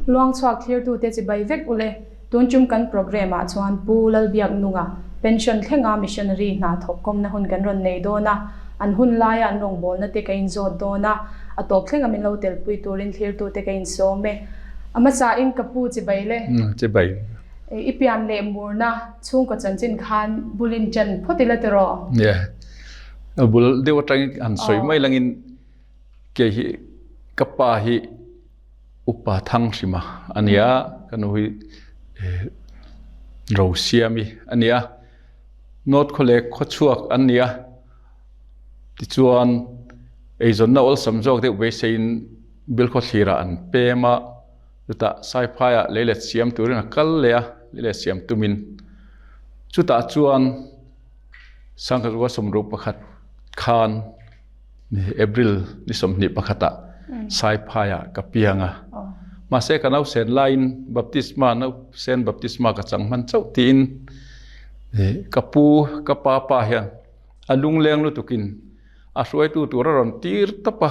Luangchhuak thlirtute chibai vek ule. Tun tum kan programme ah chuan Pu Lalbiaknunga pension thlenga missionary hna thawk kawmna hun kan rawn nei dawn a, an hun laia an rawngbawlna te ka inzawt dawn a, a tawp thlenga min lo telpui turin thlirtute ka insawm e. A hmasa in ka pu chibai le. Chibai. I pian leh murna chhungkaw chanchin khan bulin ṭan phawt ila tiraw? Yeah. A bul deuh aṭangin han sawi mai langin kei hi ka pa hi Upa Thanghrima a ni a, ka nu hi Rosiami a ni a, North Khawlek khawchhuak an ni a, tichuan eizawnna awlsam zawk deuh beiseiin Bilkhawthlirah an pem a, chutah Saiphaiah leilet siam turin a kal leh a, leilet siam tumin chutah chuan Sangkhat 61 khan April ni 21 ah Saiphaiah ka piang a. Mahse ka nausen laiin baptisma nausen baptisma ka chang hman chauh tiin ka pu ka pa pa hian a lungleng lutukin a hruaitu tur a rawn tir tawp a.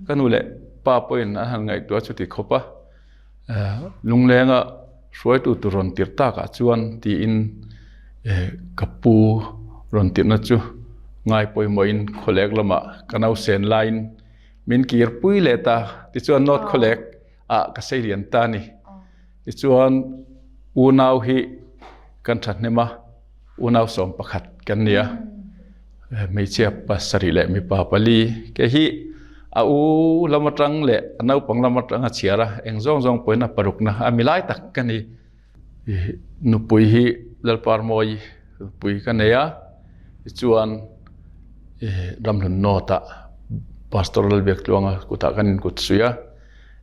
Ka nu leh pa pawhin an han ngaihtuah chuti khawp a. Lunglenga hruaitu tur rawn tirh takah chuan tiin ka pu rawn tirhna chu ngai pawimawhin khawlek lamah ka nausen laiin min kir pui leh ta. Tichuan North khawlek ah ka sei lian ta a ni. Tichuan unau hi kan thahnem a. Unau 11 kan ni a, hmeichhia pasarih leh mipa pali. Kei hi a u lam atang leh a naupang lam atang a chhiar a, eng zawng zawng pawhin a parukna a mi lai tak ka ni. Nupui hi Lalparmawi nupui ka nei a, tichuan Ramhlun North ah Pastor Lalbiaktluanga kutah kan inkut suih a,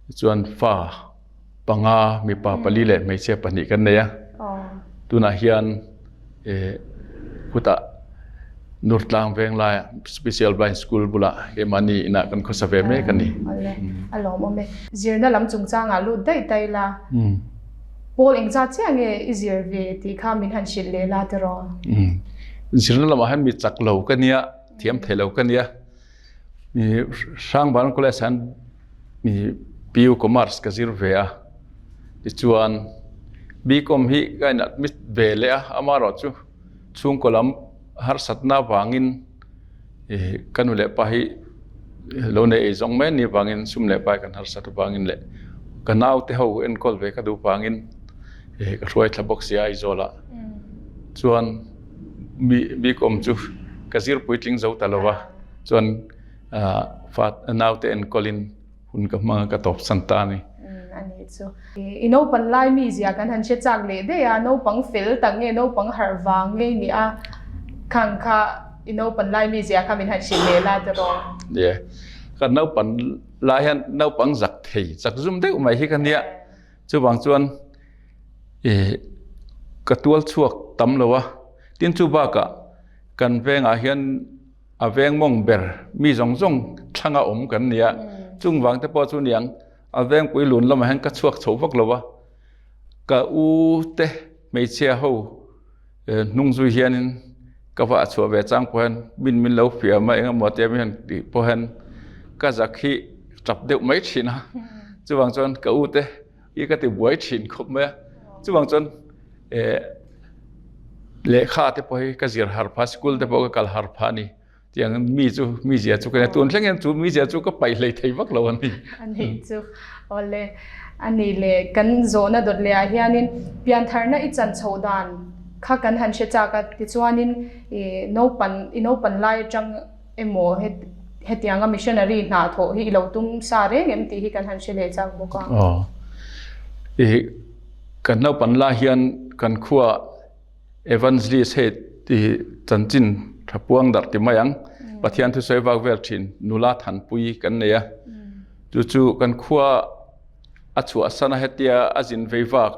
tichuan fa panga mipa pali leh hmeichhia pahnih kan nei a, tunah hian khutah Nurtlang veng laiah Special Blind School bulah keimahni inah kan khawsa ve mek a ni. Awle, a lawmawm e. Zirna lam chungchangah lut daih daih la, pawl engzat chiah nge i zir ve tih kha min han hrilh leh la tiraw? Zirna lamah hian mi chak lo ka nia, thiam thei lo ka nia. Hrangban College hian PU Commerce ka zir ve a, tichuan BCom hi ka in admit ve leh a, amaherawhchu chhungkaw lam harsatna avangin ka nu leh pa hi lo nei ei zawng mai a nih avangin sum leh pai kan harsat avangin leh ka naute ho enkawl ve ka duh vangin ka hruai thla bawk si a Aizawlah chuan BCom chu ka zir puitling zo ta lo va. Chuan fa naute enkawlin hun ka hmang a ka tawp san ta a ni. A nih chu. I naupang lai mi zia kan han hre chak leh daih a, naupang fel tak nge naupang harh vang nge ni a, khang kha i naupang lai mi zia kha min han hrilh leh la tiraw? Ye, kan naupang lai hian naupang zak thei chak zum deuh mai hi ka nia. Chuvang chuan ka tual chhuak tam lo a, tin chu bakah kan vengah hian A veng mawng ber mi zawng zawng thlanga awm kan ni a, chung vang te pawh chu niang a vengpui lun lamah hian ka chhuak chho vak lo a, ka u te hmeichhia ho hnung zui hianin ka vah chhuah ve chang pawh hian min min lo fiam a engemaw tia min han tih pawh hian ka zak hi tap deuh mai thin a, chuvang chuan ka u te hi ka ti buai thin khawp mai a, chuvang chuan eh lehkha te pawh hi ka zir har phah school te pawh ka kal har phah a ni tiang mi chu mi zia chu ka nia tun thleng hian chu mi zia chu ka paih hlei thei vak lo a ni. A nih chu awle a nih leh kan zawhna dawt leh ah hianin piantharna i chan chhoh dan kha kan han hre chak a tichuanin i naupan i naupan lai atang emaw hetianga missionary hna thawh hi i lo tum sa reng em tih hi kan han hre leh chak bawk a. Aw. I kan naupan lai hian kan khuaah Evangelist hei tih chanchin tha puang darh ti mai ang. Pathian thusawi vak vel thin nula thanpui kan nei a. Chu chu kan khua a chhuahsan a hetia a zin vei vak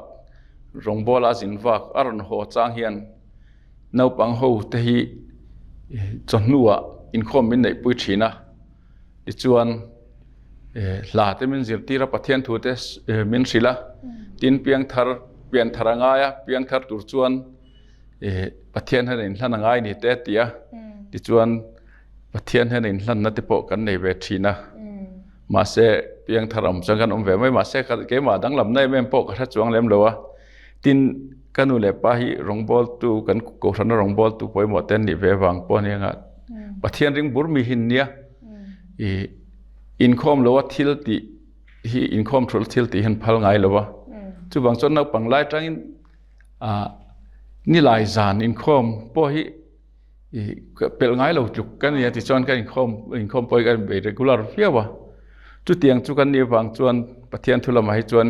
rawngbawla a zin vak a rawn haw chang hian Naupang ho te hi chawhnuah inkhawm min neihpui thin a, tichuan hla te min zirtir a, Pathian thu te min hrilh a, tin piangthar pianthar a ngai a, piangthar tur chuan Pathian hian a inhlan a ngai ni te a ti a, tichuan Pathian hian a inhlanna te pawh kan nei ve thin a, mahse. piang thar awm chuan kan awm ve mai mahse keimah danglamna em em pawh ka hre chuang lem lo a. Tin, ka nu leh pa hi rawngbawltu kan kohhrana rawngbawltu pawimawh te an nih ve avang pawh ania nga Pathian ring bur mi hi an nia. Ih inkhawm lo a thil tih hi inkhawm thul thil tih hi an phal ngai lo a. Chuvang chuan naupang lai atangin ah nilai zan inkhawm pawh hi ih pelh ngai lo tluk ka nia tichuan ka inkhawm inkhawm pawh hi ka bei regular viau a. Chutiang chu kan nih avang chuan Pathian thu lamah hi chuan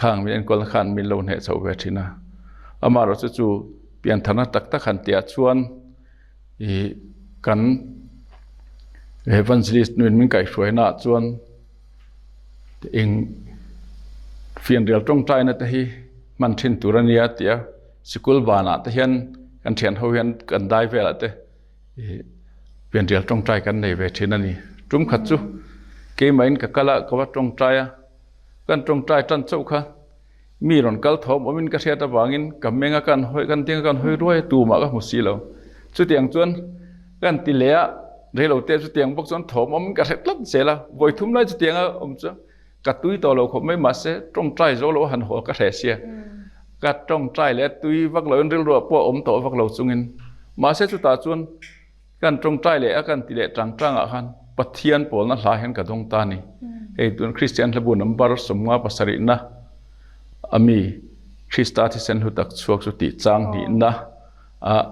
khang min enkawl na khan min lo hneh chhoh ve thin a. Amaherawhchu chu piantharna tak tak han tihah chuan ih kan evangelist nuin min kaihhruainaah chuan eng fianrial tawngtaina te hi hman thin tur a nia tih a sikul banah te hian kan thian ho hian kan dai velah te ih fianrial tawngtai kan nei ve thin a ni. Tum khat chu keimahin ka kal a ka va tawngtai a kan tawngtai tan chauh kha Mi rawn kal thawm awmin ka hriat avangin ka meng a kan hawi kan ding a kan hawi ruai a tumah ka hmu si lo. Chutiang chuan kan ti leh a, reilo te chutiang bawk chuan thawm awmin ka hre tlat zel a, vawi thum lai chutiang a awm chu ka tui tawh lo khawp mai mahse tawngtai zo lo a han haw ka hre sia. Ka tawngtai leh a tui vak loin rilruah pawh a awm tawh vak lo chungin mahse chutah chuan Kan tawngtai leh a kan ti leh tang tang ah khan Pathian pawlna hla hian ka dawng ta a ni. Hei tun Kristian hlabu number 50 pasarihna a mi Krista thisen hlu tak chhuak chu tih chang hnihna ah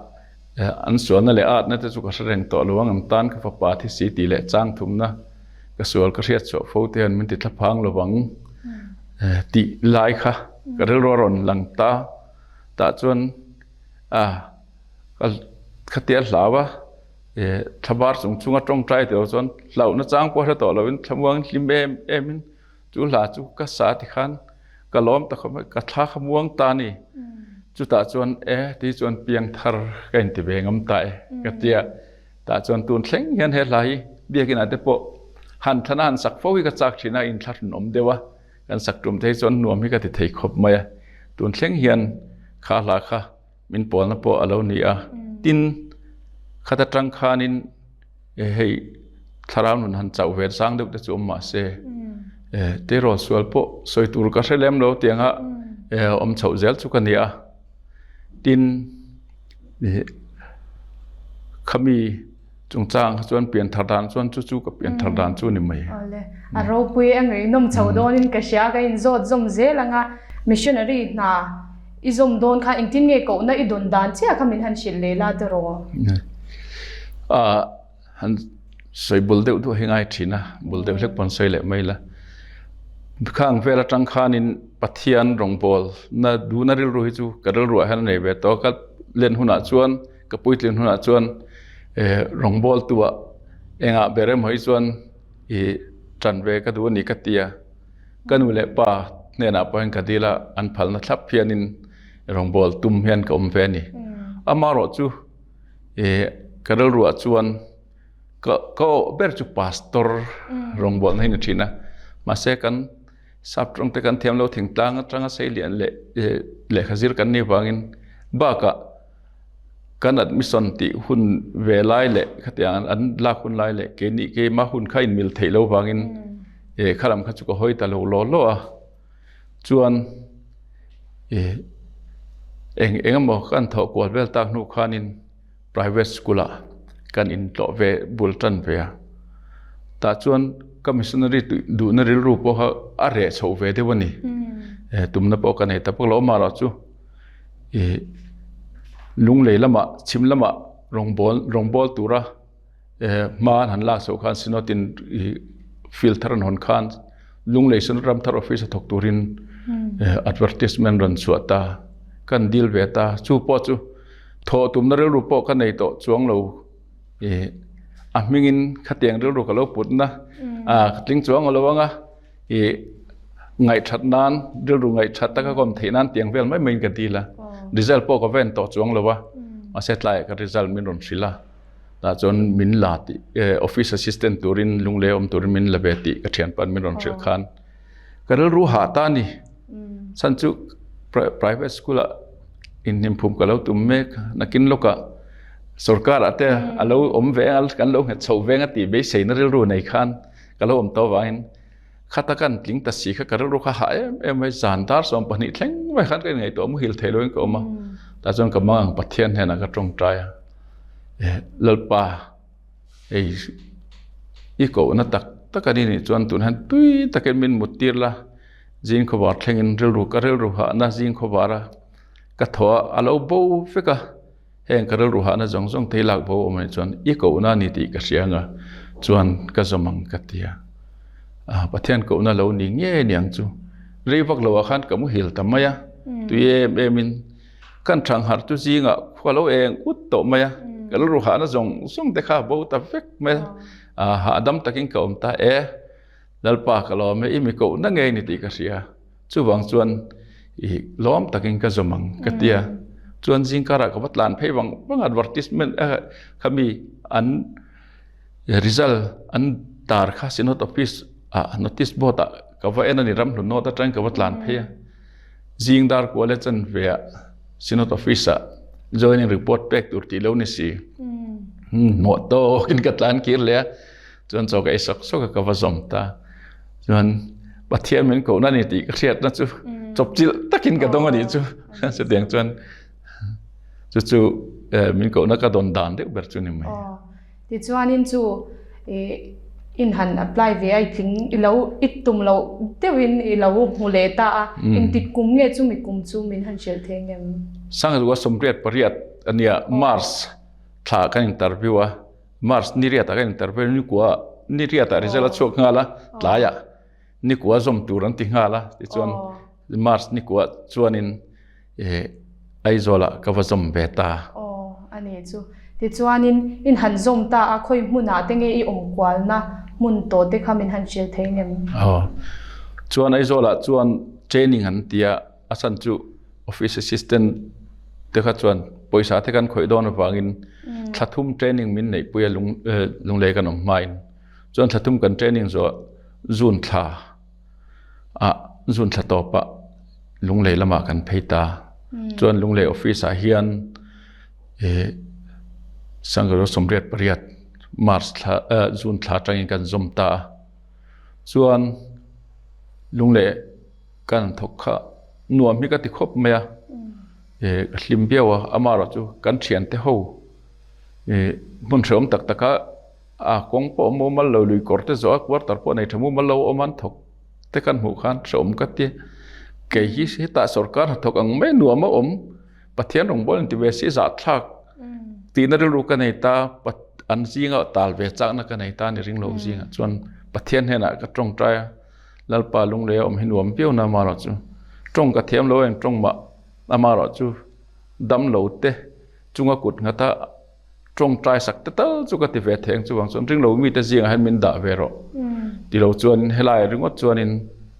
an sualna leh atna te chu ka hre reng tawh lo ang an tan ka fapa thi si tih leh chang thumna ka sual ka hriat chhuah fo te hian min ti thlaphang lovang tih lai kha ka rilru a rawn lang ta tah chuan a Ka khatia hlau a, thlabar chung chunga tawngtai tih chuan hlauhna chang pawh hre tawh lovin thlamuang hlim em em in chu hla chu ka sa tikhan ka lawm ta khawp mai, ka thla kha muang ta a ni. Chutah chuan e ti chuan piang thar ka inti ve ngam ta e ka tia. Tah chuan tun thleng hian he hla hi biakin ah te pawh han thlana han sak fo hi ka chak thin a, inthlahrun awm deuh a, kan sak tum te hi chuan nuam hi ka ti thei khawp mai a. Tun thleng hian kha hla kha Min pawlna pawh a lo ni a, tin khat atang khanin hei thlarau nun han chauh ve sang deuh te chu awm mah se tirawl sual pawh sawi tur ka hre lem lo tianga awm chhoh zel chu ka ni a, tin khami Chungchang kha chuan pianthar dan chuan chu chu ka pianthar dan chu ni mai. Awle, a ropui a ngaihnawm chho dawnin ka hria, ka inzawt zawm zel ang a. Missionary hna i zawm dawn kha engtin nge kohna i dawn dan chiah kha min han hrilh leh la tiraw? A han sawi bul deuh duah hi ngai thin a, bul deuh hlek pawn sawi leh mai la. Khang vel atang khanin Pathian rawngbawl na duhna rilru hi chu ka rilruah hian a nei ve tawh a, ka len hunah chuan Ka puitlin hunah chuan rawngbawltuah engah ber emaw hi chuan ih tan ve ka duh a ni ka ti a, ka nu leh pa hnenah pawh hian ka dil a, an phalna thlap hianin rawngbâwl tum hian ka awm ve a ni. Amaherawh chu ih ka rilruah chuan ka ka awh ber chu pastor rawngbâwlna hi ni thin a, mahse kan sap tawng te kan thiam lo thingtlang atanga seilian leh lehkha zir kan nih vangin bakah Kan admission tih hun ve lai leh khatiang an lak hun lai leh keini keima hun kha inmil theih lo vangin eh kha lam kha chu ka hawi ta lo law law a. Chuan eh eng eng emaw kan thawh kual vel tak hnu khanin private school ah kan intlawh ve bul tan ve a. Tah chuan ka missionary duhna rilru pawh kha a reh chhoh ve deuh a ni. Tumna pawh ka nei ta bawk lo amaherawhchu. Ih lunglei lamah chhim lamah rawngbâwl rawngbâwl tura eh hma an han lak chhoh khan synod in ih field thar an hawn khan lunglei synod ram thar office a thawk turin eh advertisement rawn chhuah ta kan dil ve ta chu pawh chu thawh tumna rilru pawh ka nei tawh chuang lo ih a hmingin khatiang rilru ka lo putna ah ka tling chuang lo ang a. I ngaihthat nan, rilru ngaihthat taka ka awm theih nan tiang vel mai maiin ka dil a. Result pawh ka ven tawh chuang lo a, mahse tlaiah ka result min rawn hrilh a. Tah chuan min la tih, office assistant turin Lunglei awm turin min la ve tih ka thianpa'n min rawn hrilh khan ka rilru hah ta a ni. Chhan chu private school ah inhnimpum ka lo tum mek, nakin lawkah sorkarah te a lo awm ve ang, kan lo nghet chho veng a tih beiseina rilru nei khan ka lo awm tawh avangin. Khata kan tling ta si kha ka rilru kha hah em em mai, zan dar 12 thleng mai khan ka inngaihtuah muhil thei loin ka awm a. Tah chuan ka mang ang Pathian hnenah ka tawngtai a, Lalpa hei i kohna tak tak a ni nih chuan tun hian tui takin min mut tir la, zing khawvar thlengin rilru ka rilru hahna zing khawvar a ka thaw a, a lo bo vek a. Heng ka rilru hahna zawng zawng te hi lak bo awm anih chuan i kohna a ni tih ka hria anga chuan ka zawm ang ka ti a. Pathian kohna lo ni ngei ni ang chu. Rei vak lo ah khan ka muhil ta mai a, tui em em in kan thang harh chu zingah khua lo eng ut tawh mai a, ka rilru hahna zawng zawng te kha a bo ta vek mai a, hahdam takin ka awm ta e. Lalpa ka lawm e, i mi kohna ngei ni tih ka hria. Chuvang chuan i lawm takin ka zawm ang ka ti a. Chuan zingkarah ka va tlan phei vang vang advertisement khami an result an tar kha Synod office ah notice board ah ka va en a ni Ramhlun North atangin ka va tlan phei a. Zing dar kual e chanve ah Synod office ah joining report pek tur tih lo ni si. Hmuh tawkin ka tlan kir leh a. Chuan chaw ka ei sawk sawk a ka va zawm ta. Chuan Pathian min kohna ni tih ka hriatna chu chawpchilh takin ka dawng a nih chu. Chutiang chuan chu chu min kohna ka dawn dan deuh ber chu ni mai. Tichuanin chu in han apply ve a i tling i lo i tum loh deuhin i lo hmu leh ta a. Engtik kum nge chumi kum chu min han hrilh thei ngem? Sangzua 88 a nia March thla kan interview a. March ni riatah kan interview ni kua ni riatah result a chhuak nghal a tlaiah ni kua zawm tur an ti nghal a tichuan March ni kua chuanin eh Aizawlah ka va zawm ve ta. Aw a ni chu. Tichuanin in han zawm ta a khawi hmunah te nge i awm kualna hmun tawh te kha min han hrilh thei ngem? Aw chuan Aizawlah chuan training an ti a. A chhan chu office assistant te kha chuan pawisa te kan khawih dawn avangin thla thum training min neih pui a lung lunglei kan awm hmain chuan thla thum kan training zawh June thla ah June thla tawpah lunglei lamah kan phei ta chuan lunglei office ah hian eh Sangha 88 March thla June thla atangin kan zawm ta a chuan lunglei. Kan thawk kha nuam hi ka ti khawp mai a, eh ka hlim viau a, amaherawh chu kan thiante ho eh hmun hrehawm tak tak a a kawng pawh mumal lo lui kawr te zawh a quarter pawh nei tha mumal lo awm an thawk te kan hmuh khan hrehawm ka ti kei hi hetah sorkar hnathawk ang mai nuam a awm Pathian rawngbâwl inti ve si zahthlak tihna rilru ka nei ta an zinga tal ve chakna ka nei ta a ni ring lo zingah chuan Pathian hnenah ka tawngtai a. Lalpa lunglei a awm hi nuam viau na amaherawh chu tawng ka thiam lo eng tawng mah amaherawh chu dam lo te chunga kut nghata tawngtai sak te tal chu ka ti ve thei ang chuvang chuan ring lo mi te zingah hian min dah ve rawh ti lo chuan helai ringawt chuanin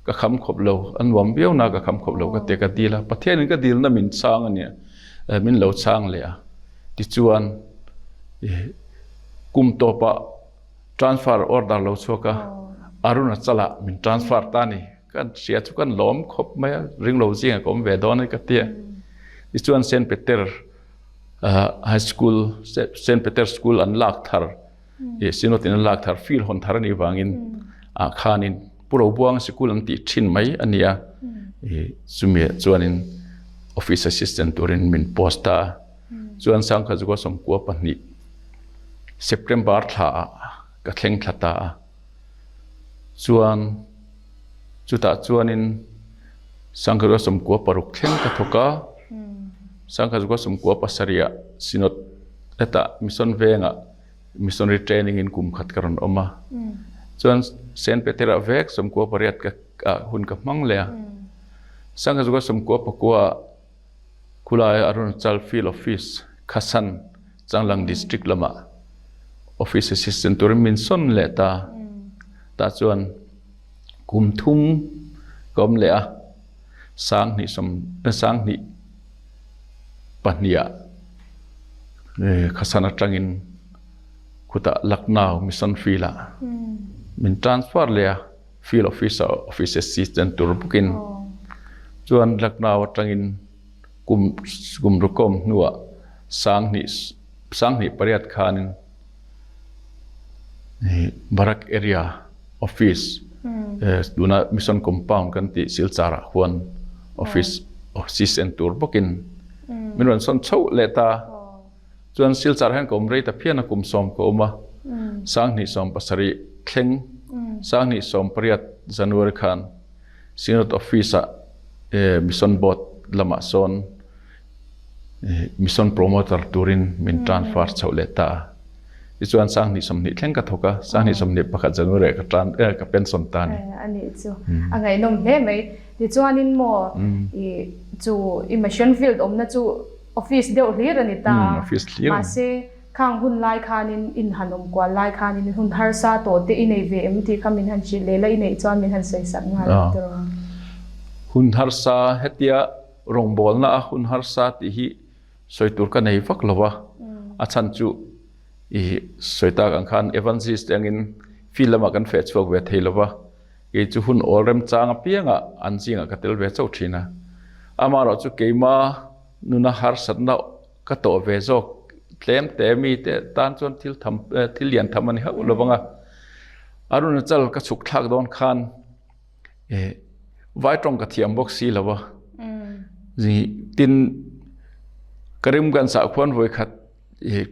ka kham khawp lo a nuam viau na ka kham khawp lo ka ti a ka dil a Pathianin ka dilna min chhang a nia min lo chhang leh a tichuan kum tawpah Transfer order lo chhuak a, Arunachal-ah min transfer ta a ni. Ka hria chu kan lawm khawp mai a, ring lo zingah ka awm ve dawn a ni ka ti a. Tichuan Saint Peter High School, Saint Peter School an lak thar, Synod in an lak thar, field hawn thar a nih vangin ah khanin Pu Robuanga Sikul an tih thin mai a ni a. Chumi chuanin Office Assistant turin min post ta a. Chuan Sangkhazuka 92 September thla ah ka thleng thla ta a. Chuan chutah chuanin Sangkhazuka 96 thleng ka thawk a. Sangkhazuka 97 ah Synod hetah Mission Vengah Missionary Training in kum khat ka rawn awm a. Chuan Saint Peter ah vek 98 ka hun ka hmang leh a. Sangkhazuka 99 ah Khulai Arunachal Field Office, Khasan, Changlang District lamah Office Assistant turin min sawn leh ta. Tah chuan kum thum ka awm leh a, 20 20 pahniha Khasan atangin khutah Lucknow Mission Field-ah min transfer leh a. Field Officer, Office Assistant tur bawkin chuan Lucknow atangin kum kum rukawm hnuah 20 20 8 khanin Barak Area Office. Tuna Mission Compound kan tih Silchar ah khuan office office en tur bawkin min rawn sawn chhoh leh ta. Chuan Silchar hian ka awm rei ta phian a, kum sawm ka awm a, 2017 thleng 2018 January khan Synod Office ah Mission Board lamah sawn Mission Promoter turin min transfer chhoh leh ta a. Tichuan 2020 thleng ka thawk a, 2021 January ah ka tan ka pension ta a ni. A nih chu a ngaihnawm hle mai. Tichuanin maw i chu i mission field awmna chu Office deuh hlir a ni ta. Mahse, khang hun lai khanin in han awm kual lai khanin hun harsa tawh te i nei ve em tih kha min han hrilh leh la, i neih chuan min han sawi sak nghal ang tawh ang. Hun harsa, hetia rawngbawlna a hun harsa tih hi sawi tur ka nei vak lo va, a chhan chu i sawi tak ang khan Evangelist te angin field lamah kan feh chhuak ve thei lo va, Kei chu hun awl remchang apiangah an zingah ka tel ve chauh thin a. Amaherawhchu keima nuna harsatna ka tawh ve zawk tlem te mite tan chuan thil tham thil lian tham a ni hauh lo vang a. Arunachal ka chhuk thlak dawn khan vai tawng ka thiam bawk si lo a. Tin, Karimganj ah khuan vawikhat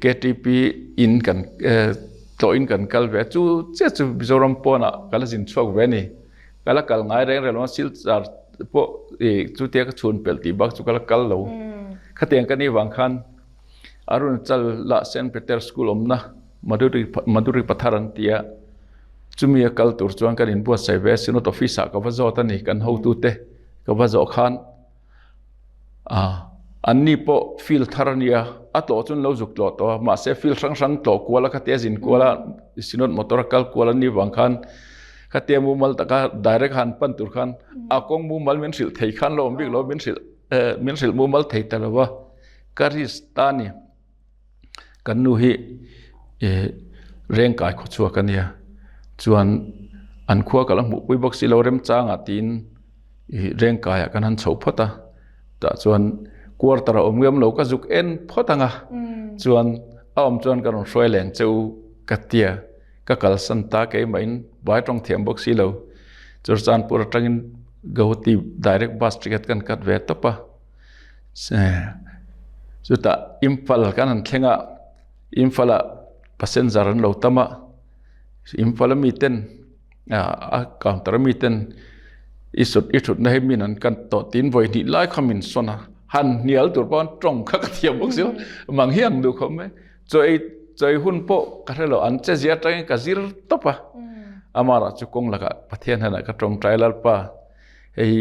KTP in kan tlawhin kan kal ve a, chu chiah chu Mizoram pawnah ka la zin chhuak ve a ni. Ka la kal ngai reng reng lo a, Silchar pawh chutia ka chhun pelh tih bak chu ka la kal lo. Khatiang ka nih vang khan Arunachal lah Saint Peter School awmna Madhuri Madhuri Pathar an ti a, chumi a kal tur chuan kan inbuatsaih ve a, Synod Office ah ka va zawt a ni, kan hotute ka va zawh khan. A, anni pawh field thar a nia, a tlawh chu an lo zuk tlawh tawh a, mahse field hrang hrang tlawh kual a khatia zin kual a, Synod motor a kal kual a nih vang khan khatia mumal taka direct han pan tur khan a kawng mumal min hrilh thei khan lo awm bik lo, min hrilh eh min hrilh mumal thei ta lo a, ka risk ta a ni. Kan nu hi eh reng kai khaw chhuak a nia, chuan an khua ka la hmuhpui bawk si lo remchangah tiin ih reng kaiah kan han chho phawt a, tah chuan quarter a awm ngam lo ka zuk en phawt ang a, chuan a awm chuan ka rawn hruai leng che u ka tia, ka kalsan ta keimahin vai tawng thiam bawk si lo, Churachandpur atangin Guwahati direct bus ticket kan cut ve tawp a. Chutah Imphal kan han thleng a, Imphal ah passenger an lo tam a, Imphal a mi ten a counter a mi ten i sut i thutna hi min an kan tawh tiin vawi hnih lai kha min sawn a, han hnial tur pawh an tawng kha ka thiam bawk si lo, mang hi ang duh khawp mai, chaw ei chaw ei hun pawh ka hre lo, an che zia atangin ka zir tawp a, amah erawh chu kawng lakah Pathian hnenah ka tawngtai Lalpa. Hei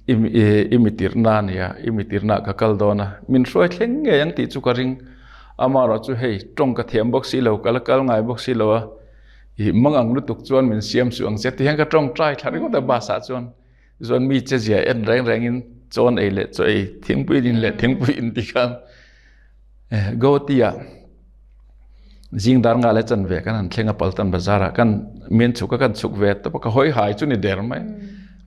i mi tirhna a nia, i mi tirhnaah ka kal dawn a, min hruai thleng ngei ang tih chu ka ring. Amaherawh chu hei tawng ka thiam bawk si lo, ka la kal ngai bawk si lo a, i mangang lutuk chuan min siam suh ang che ti hian ka tawngtai thla ringawt a bus ah chuan. Tichuan mi che zia en reng rengin chawn ei leh chaw ei, thingpui in leh thingpui in ti khan Guwahati ah zing dar nga le chan ve kan han thleng a Paltan Bazar ah kan men chhuk a kan chhuk ve tawp a ka hawi hai chu ni der mai.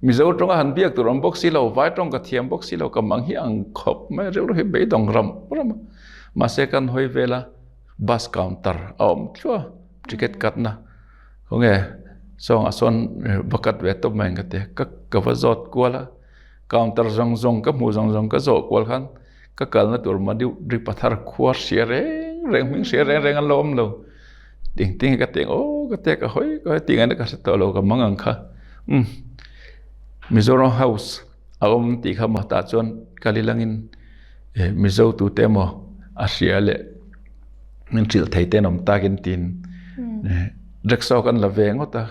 Mizo tawng a han biak tur awm bawk si lo, vai tawng ka thiam bawk si lo, ka mang hi ang khawp mai rilru hi beidawng ram ram a. Mahse kan hawi vel a bus counter a awm thluah a ticket cut na khawnge sawng ah sawn va cut ve tawp mai ang ka ti a, ka va zawt kual a counter zawng zawng ka hmuh zawng zawng ka zawh kual khan Ka kalna tur Madhuri Pathar khua hria reng reng hming hria reng reng an lo awm lo. Ting ting ka teng aw ka tia ka hawi ka hawi tih ngaihna ka hre tawh lo ka mang ang kha. Umm Mizoram House a awm tih kha maw tah chuan kal ilangin eh Mizo tute emaw a hria leh min hrilh thei te an awm takin tiin rickshaw kan la ve ngawt a.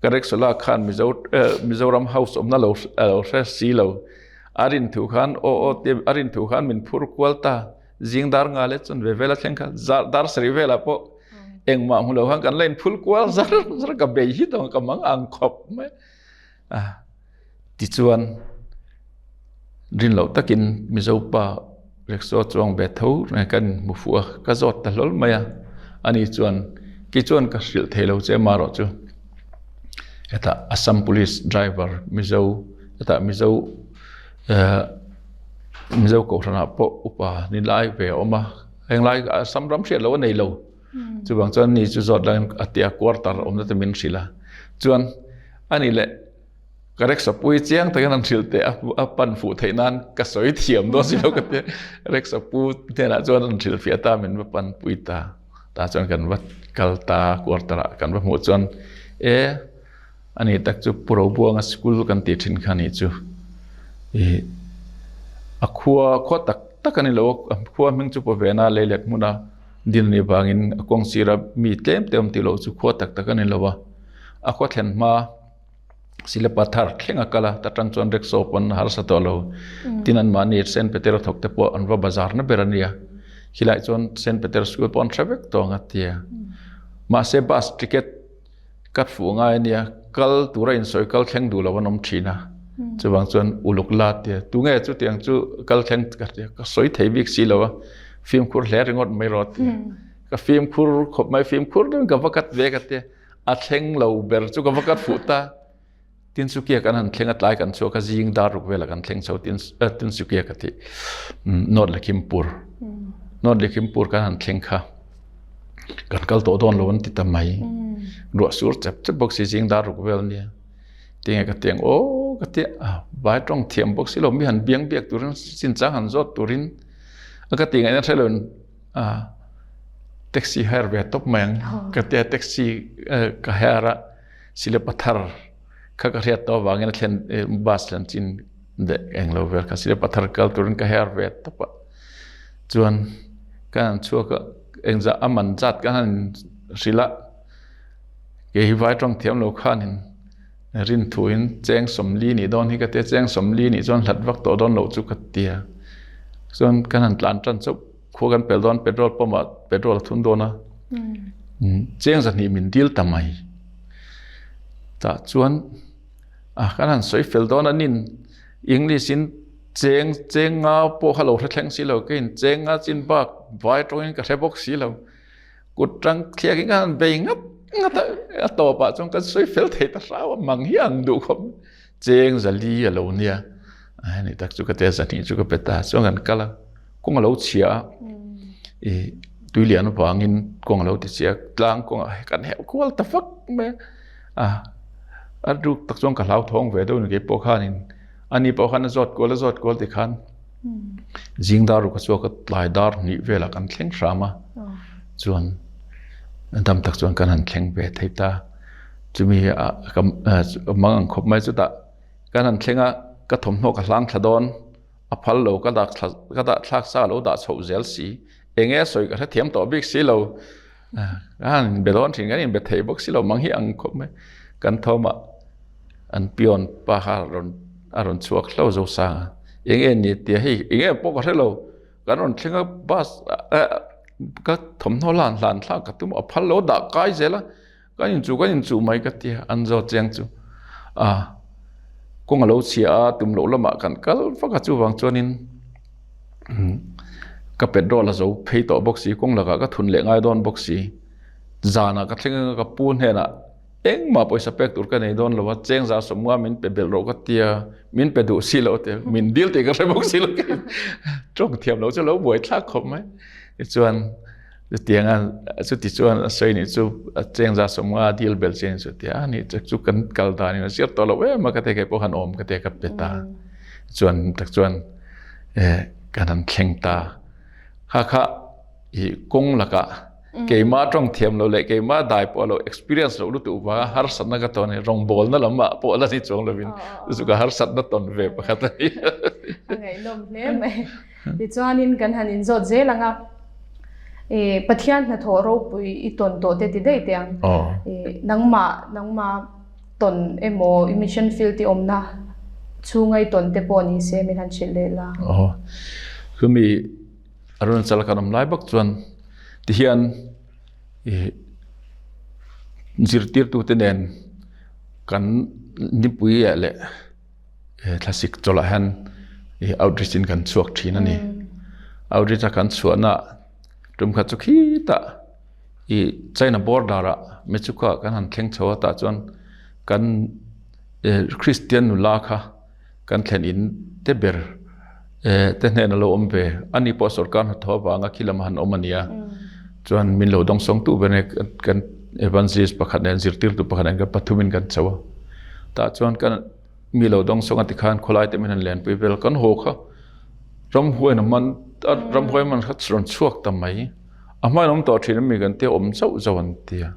Ka rickshaw lak khan Mizo eh Mizoram House awmna lo hre si lo. A rin thu khan aw aw tia a rin thu khan min phur kual ta. Zing dar nga leh chuan ve vela thleng kha dar sarih velah pawh engmah hmu lo khan kan la in phul kual zar zar ka bei hi tawng ka mang ang khawp mai. A tichuan rin loh takin Mizo pa rickshaw chuang ve tho reng kan hmu fuh a, ka zawt ta hlawl mai a. Ani chuan kei chuan ka hrilh thei lo che marawh chu hetah Assam Police driver Mizo Hetah Mizo eh Mizo kohhranah pawh upa ni lai ve a awm a, heng lai Assam ram hriat loh a nei lo. Chuvang chuan ni chu zawt langin a tia quarter awmna te min hrilh a. Chuan A nih leh ka rickshaw pui chiang takin an hrilh teh a a pan fuh theih nan ka sawi thiam dawn si lo ka tia rickshaw pu hnenah chuan an hrilh fiah ta min va pan pui ta tah chuan kan va kal ta quarter ah kan va hmuh chuan e a ni tak chu Pu Robuanga school kan tih thin kha a nih chu ih a khua khua tak tak a ni lo a khua hming chu Pawvena leilet hmuna din a nih vangin a kawng sira mi tlem te awm tih loh chu khua tak tak a ni lo a a khua thlen hma Silepa thar thleng a kal a ta tang chuan rickshaw pawn a harsa tawh lo tin an mahni Saint Peter a thawk te pawh an va bazar na ber a nia khilai chuan Saint Peter school pawh an hre vek tawh ang a tia mahse bus ticket ka fuh ngai a nia kal tura insawi kal thleng duh lo an awm thin a chuvang chuan uluk la tia tunge chutiang chu kal thleng ka tia ka sawi thei bik si lo a fimkhur hle ringawt mai rawh tia ka fimkhur khawp mai fimkhur deuhin ka va cut ve ka tia a thleng lo ber chu ka va cut fuh ta. Tinsukia kan han thleng a tlai kan chhuak a zing dar ruk velah kan thleng chho tin Tinsukia ka tih North Lakhimpur North Lakhimpur kan han thleng kha kan kal tawh dawn lo an ti ta mai ruah sur chep chep bawk si zing dar ruk vel nia tinge ka tiang aw ka tia vai tawng thiam bawk si lo mi han biang biak turin chinchang han zawt turin a ka ti ngaihna hre lo in taxi hire ve tawp mai ang ka tia taxi ka hire a. Silepa thar kha ka hriat tawh avangin a thlen bus thlen chin leh eng lo vel kha Silepa thar kal turin ka her ve tawp a chuan ka han chhuak a engzah a man zat ka han hrilh a kei hi vai tawng thiam lo khanin rin thuin cheng sawmli nih dawn hi ka tia cheng sawmli nih chuan hlat vak tawh dawn loh chu ka tia chuan kan han tlan tan chauh. Khua kan pel dawn petrol pump ah petrol a thun dawn a cheng zahnih min dil ta mai tah chuan a kan han sawi fel dawn a nin English in cheng cheng nga pawh kha lo hre thleng si lo keiin cheng nga chin bak vai tawngin ka hre bawk si lo kut tang thliak in ka han bei ngap ngap a a tawpah chuan kan sawi fel thei ta hlau a mang hi ang duh khawp cheng zali a lo nia a ni tak chu ka tia zahnih chu ka pe ta chuan kan kal a. Kawng a lo chhia a, ih tui lian avangin kawng a lo ti chhia a, tlang kawngah kan heuh kual ta fak mai a, a ruk tak chuan ka hlauthawng ve deuh a ni keipawh khanin ani pawh khan a zawt kual a zawt kual tikhan zing dar ruk a chhuak a tlai dar hnih velah kan thleng hram a chuan dam tak chuan kan han thleng ve thei ta chumi ah ka mang ang khawp mai chutah kan han thleng a ka thawmhnaw ka hlang thla dawn. A phal lo ka dah thla ka dah thlak sa lo dah chhoh zel si. Eng nge sawi ka hrethiam tawh bik si lo. Ka han inbe dawn thin kan inbe thei bawk si lo mang hi ang khawp mai. Kan thawmah an pion pa kha a rawn a rawn chhuak hlo zo sang a. Eng nge ni tia hei eng nge pawh ka hre lo. Kan rawn thleng a bus ka thawmhnaw lan hlan thlak ka tum a phal lo dah kai zel a. Kan inchuh kan inchuh mai ka ti a, an zawt chiang chu a kawng a lo chhia a tum loh lamah kan kal vak a chuvang chuanin ka petrol a zo phei tawh bawk si kawng lakah ka thun leh ngai dawn bawk si zanah ka thleng anga ka pu hnenah engmah pawisa pek tur ka nei dawn lo a cheng za sawmnga min pe belh rawh ka tia min pe duh si lo tia min dil tih ka hre bawk si lo tawng thiam lo chu lo buai thlak khawp mai tichuan. Chutianga chuti chuan a sawi nih chu a cheng za sawmnga dil bel che ni chu tia a nih chu kan kal dan in a zir tawh lo em a ka ti kei pawh khan awm ka ti ka pe ta chuan tak chuan kan han thleng ta kha kha i kawng lakah keimah tawng thiam lo leh keimah dai pawh lo experience lo lutuk vanga harsatna ka tawn hi rawngbawlna lamah pawh la ni chuang lovin chu ka harsatna tawn ve pakhat a ni. A ngaihnawm hle mai. Tichuanin kan han inzawt zel ang a, i Pathian hnathawh ropui i tawn tawh te ti daih teh ang. I nangmah nangmah tawn emaw i mission field i awmna chhunga i tawn te pawh ni se min han hrilh leh la. Aw, chumi Arunachal kan awm lai bawk chuan tihian i zirtirtute nen kan nipui leh Thlasik chawlhah hian ih outreach in kan chhuak thin a ni. Outreach a kan chhuahna tum khat chu khitah ih China border ah Mechuka kan han thleng chho a tah chuan kan Christian nula kha kan thlen in te ber te hnen a lo awm ve. Ani pawh sorkar hnathawh avanga khi lamah han awm a nia. Chuan min lo dawngsawng tu ber kan evangelist pakhat nen zirtirtu pakhat nen kan pathumin kan chho a. Tah chuan kan mi lo dawng sawng a tikhan khawlai te min han lenpui vel kan haw kha ramhuai na man ramhuai man kha rawn chhuak ta mai. A hmain awm tawh thin ami kan tia awm zauh zauh an tia.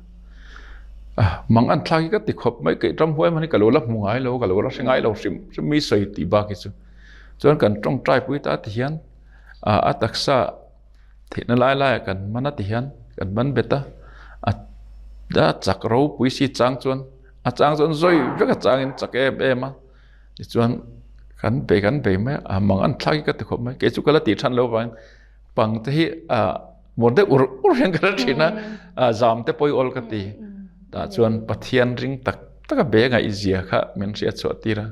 Mang an thlak hi ka ti khawp mai keih ramhuai man hi ka lo la hmu ngai lo ka lo la hre ngai lo hrim hrim mi sawi tih bak hi chu. Chuan kan tawngtai pui ta ti hian a taksa theihna lai laiah kan man a ti hian kan man bet a, a chak ropui si chang chuan a chang chuan zawi vek a changin chak em em a tichuan kan bei kan bei mai a mang an thlak hi ka ti khawp mai kei chu ka la tih than lo vangin pang te hi ah muar deuh ur ur hian ka la thin a ah zam te pawh i awl ka ti tah chuan Pathian ring tak tak a be ngaih zia kha min hriat chhuah tir a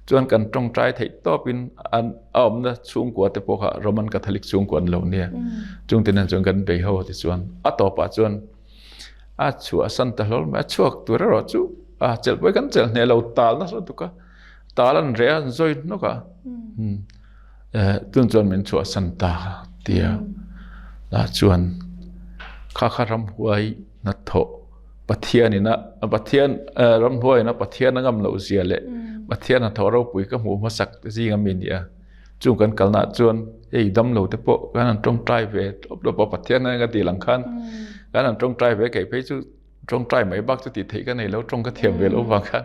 chuan kan tawngtai theih tawp in an a awmna chhungkua te pawh kha Roman Catholic chhungkua an lo nia chung te nen chuan kan bei ho ti chuan a tawpah chuan a chhuah san ta hlawl mai a chhuak tur erawh chu a chelh pawh hi kan chelh hneh lo tal nasa lutuk a tal an reh a an zawi hnawk a tun chuan min chhuah san ta tia lah chuan kha kha ramhuai hnathawh Pathian ina Pathian ramhuai ina Pathian a ngam loh zia leh Pathian hnathawh ropui ka hmuh hmasak zing ami nia chung kan kalna ah chuan hei damlo te pawh kan han tawngtai ve tawp tawp a Pathian ka tih lang khan kan han tawngtai ve keih phei chu tawngtai mai bak chu tih theih ka nei lo tawng ka thiam ve loh vang khan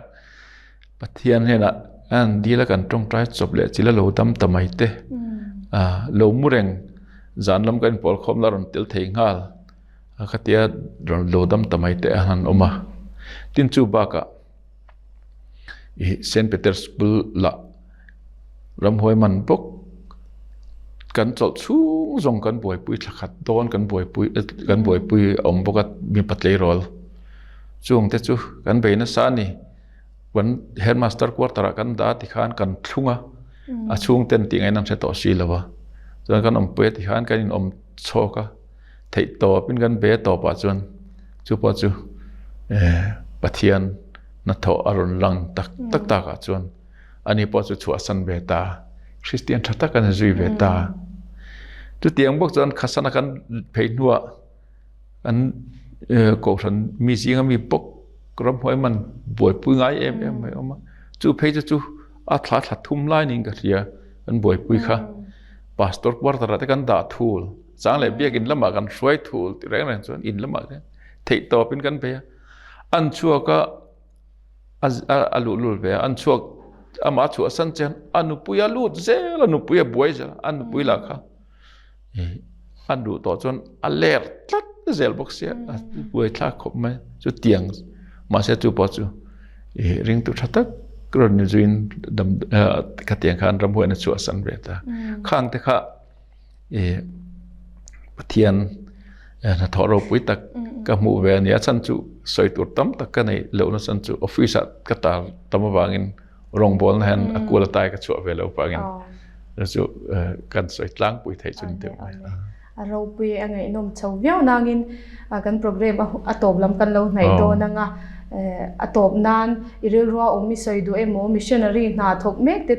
Pathian hnenah an han dil a kan tawngtai chawp leh chil a lo dam ta mai te lo mu reng zan lam kan inpawl khawm la rawn tel thei nghal a khatia rawn lo dam ta mai te a han awm a tin chu bakah Ih Saint Peter's School lah ramhuai man bawk kan chawlh chhung zawng kan buaipui thla khat dawn kan buaipui kan buaipui a awm bawk a mipa tleirawl chung te chu kan bei nasa a ni kan headmaster quarter ah kan dah tikhan kan thlung a a chhung ten tih ngaihna an hre tawh si lo a chuan kan awmpui a tikhan kan inawm chhawk a. Theih tawpin kan be tawpah chuan chu pawh chu Pathian hnathawh a rawn lang tak tak takah chuan ani pawh chu chhuahsan ve ta, Kristian tha tak a ni zui ve ta. Chutiang bawk chuan Khasana kan phei hnuah kan Kohhran mi zinga mi bawk ramhuai man buaipui ngai em em mai a awm a, chu phei chu chu a thla thla thum lai niin ka hria kan buaipui kha. Pastor quarter ah te kan dah thul. Chang leh biak in lamah kan hruai thul ti reng reng chuan in lamah te theih tawp in kan bei a. An chhuak a a luhlul ve a, an chhuak amah chhuah san chian a nupui a lut zel a, nupui a buai zel a, a nupui lah kha an duh tawh chuan a ler tlat zel bawk sia a buai thlak khawp mai chu tiang mahse chu pawh chu ringtu tha tak rawn ni zuiin dam khatiang khan ramhuaina chhuah san ve ta khang te kha Pathian hnathawh ropui tak ka hmuh ve a ni a chhan chu sawi tur tam tak ka neih lohna chhan chu office ah ka tar tam avangin rawngbawlna hian a kual atai ka chhuah ve loh avangin chu kan sawi tlangpui theih chu ni deuh mai. A ropui a ngaihnawm chho viau nangin kan program a tawp lam kan lo hnaih dawn anga a tawp nan i rilrua awm i sawi duh emaw missionary hna thawk mek te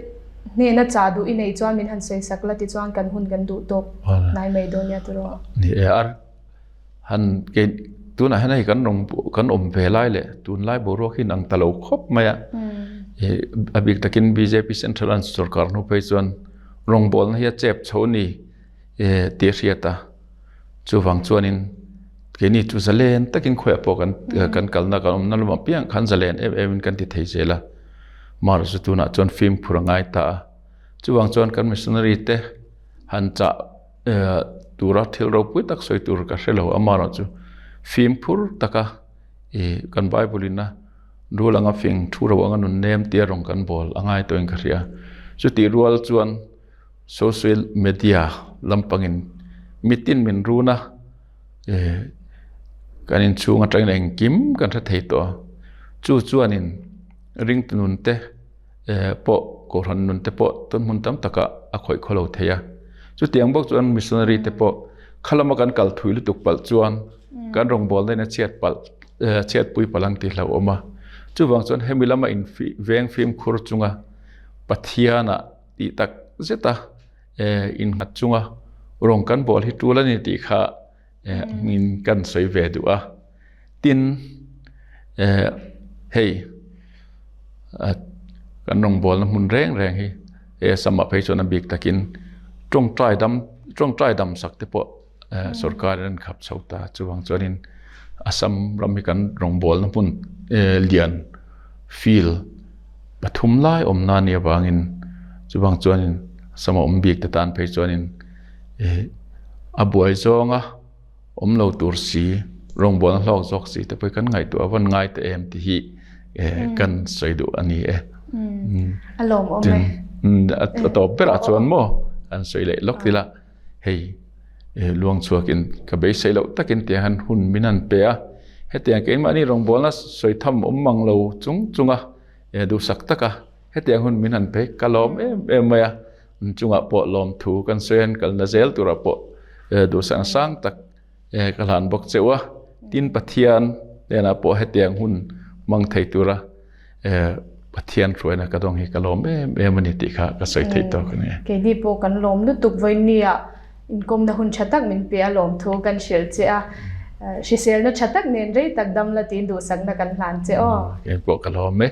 Hnehna chah duh i neih chuan min han sawi sak la tichuan kan hun kan duh tawk hnai mai dawn nia tiraw? Ni e, ar han kei tunah hian hei kan rawn kan awm ve lai leh tunlai boruak hi inang ta lo khawp mai a. A bik takin bjp central an sorkar hnu phei chuan rawngbawlna hi a chep chho a ni tih a hriat a. Chuvang chuanin keini chu zalen takin khawiah pawh kan kan kalna kan awmna lamah piang khan zalen em em in kan ti thei zel a. Mar chu tunah chuan fimkhur a ngai ta a. Chuvang chuan kan missionary te han chah tura thil ropui tak sawi tur ka hre lo a amaherawhchu fimkhur taka ih kan bible in a rul anga fing thu ro anga nun nem tia rawng kan bawl a ngai tawhin ka hria. Chutih rual chuan Social media lampangin mitin min run a, kan inchhung atangin engkim kan hre thei tawh a, chu chuanin ringtu nun te pawh kohhran nun te pawh tun hmun tam takah a khawih khaw lo thei a, chutiang bawk chuan missionary te pawh kha lama kan kal thui lutuk palh chuan kan rawngbawlna in a chhiat palh chhiatpui palh ang tih hlauhawm a, chuvang chuan hemi lama in veng fimkhur chunga Pathianah tih tak zet a innghat chunga rawng kan bawl hi tul a ni tih kha hmingin kan sawi ve duh a. Tin, hei Kan rawngbawlna hmun reng reng hi he Assam ah phei chuan a bik takin tawngtai dam tawngtai dam sak te pawh sorkar in an khap chho ta chuvang chuanin Assam ram hi kan rawngbawlna hmun lian field pathum lai awmna a nih avangin chuvang chuanin Assam a awm bik te tan phei chuanin a buai zawnga. Awm lo tur si, rawngbawlna hlawk zawk si te pawh hi kan ngaihtuah a vawn ngai ta em tih hi kan sawi duh a ni e. A lawmawm e. A tawp berah chuan maw an sawi leh lawk ila hei luang chhuakin ka beisei loh takin tiang hian hun min han pe a, hetiang keimahni rawngbawlna sawi tham awm mang lo chung chunga duhsak taka hetiang hun min han pe ka lawm em em mai a. An chungah pawh lawmthu kan sawi a, an kalna zel turah pawh duhsang sang tak ka hlan bawk cheu a. Tin, Pathian hnenah pawh hetiang hun hmang thei tura Pathian hruaina ka dawng hi ka lawm em em a ni tih kha ka sawi theih tawk a ni. Keini pawh kan lawm lutuk vawinia inkawmna hun tha tak min pe a lawmthu kan hrilh che a, hriselna tha tak nen rei tak dam la tiin duhsakna kan hlan che aw. Keipawh ka lawm e.